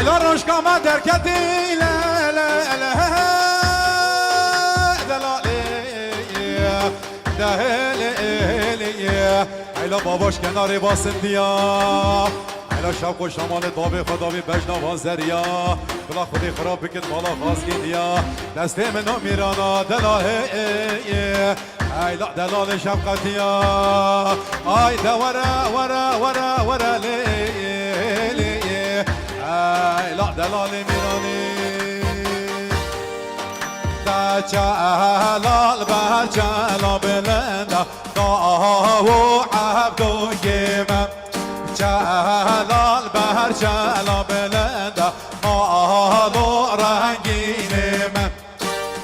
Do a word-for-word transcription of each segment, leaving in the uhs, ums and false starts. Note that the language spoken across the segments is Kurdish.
La rojka me derketî le, le, le, he, he, delalê, dehelê, eyla babaş kenarê basindiya. Eyla şewq û şemalê davê xwe davî bejna van zeriya. Bila Xwedê xwe ra bikin mala xazgîniya. Destê min o mîrana dela hê. Eyla delalê şefqetiya. Ay de were, were, were, were lê, lê. Eyla delalê mîranî. De çelal ber çela bilenda. Dawo Ebdo yê me. Çelal ber çela bilenda. Malo rengînê me.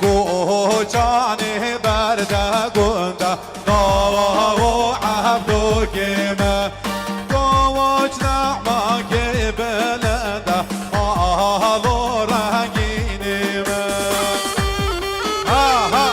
Koçanê berde gunda, Dawo Ebdokê me. Koç nehmakê bilinde, alo rengînê me. Ha, ha.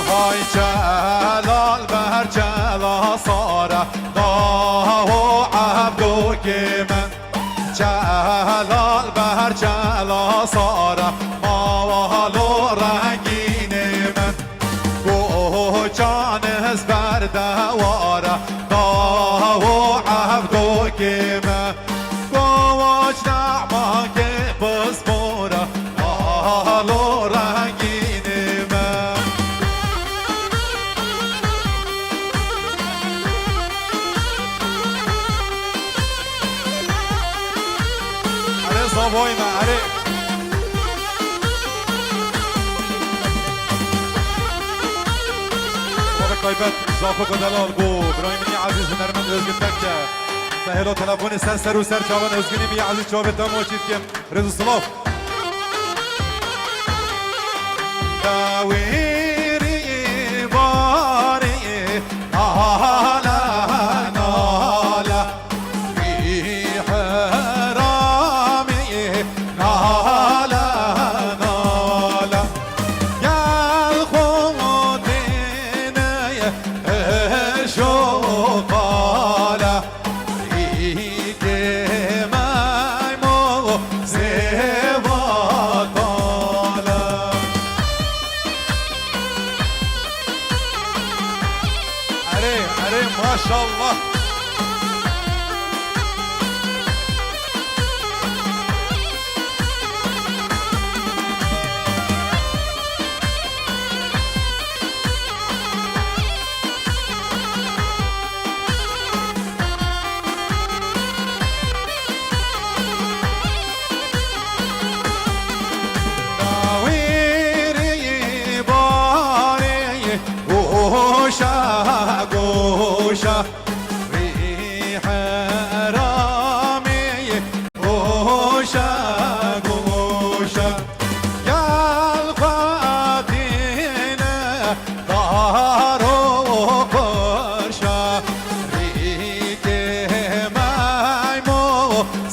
Hay çelal ber çela sare, Dawo Ebdokê me. Çelal ber çela sare, mawalo rengînê me. Koçan ez berdewara, Dawo Evdokê me. Koç nehmakê pispora, alo rengînê me. Erê zavoyê me, erê. Xwedê taybet, Zafo Delal, bo birayê min yê ezîz hunermend Özgün Tekçe. Te hêlo telefonê ser ser û ser çavan Özgünê min yê ezîz çavê te maçî dikim. Rêz û silav. Dawîrî barî nala nala. Wî heramî nala nala. Gel xwe têne eşo qala. Îdê meymo zêvatala. Erê, erê, maşallah. Dawîrî barê goşa goşa. Wî heramî goşa goşa. Gel xwe têne dar û qirşa. Rîkê meymo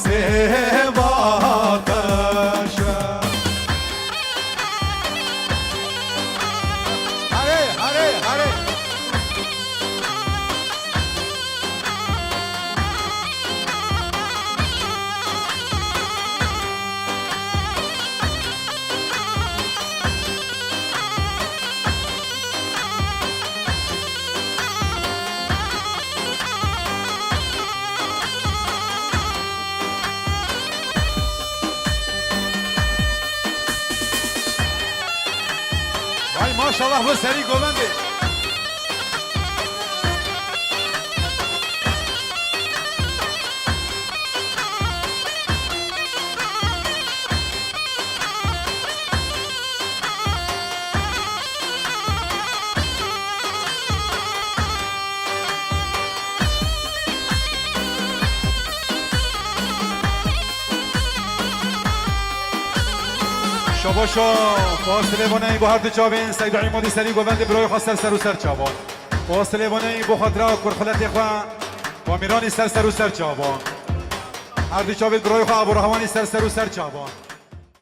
sêva qirşa. Herê, herê, herê. Vay maşallah, bu serî govendê. Çabaşo, pasilê vaneyî bo her du çavên Seyda Îmadî serî govendê birayê xwe ser ser û ser çavan. Pasilê vaneyî bo xatira kurxuletê xwe Wamîranî ser ser û ser çavan. Her du çavên birayê xwe Abu Rahmanî ser ser û ser çavan.